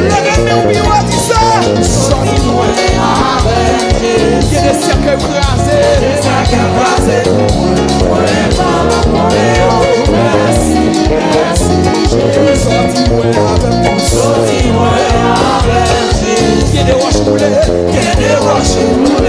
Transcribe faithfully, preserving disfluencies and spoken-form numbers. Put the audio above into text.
Leve men w pi wo, di sa. Sòti mwen avèk Jezi. Gen de sèkèy kraze. Sòti mwen avèk Jezi. Gen de wòch koule. Gen de wòch koule.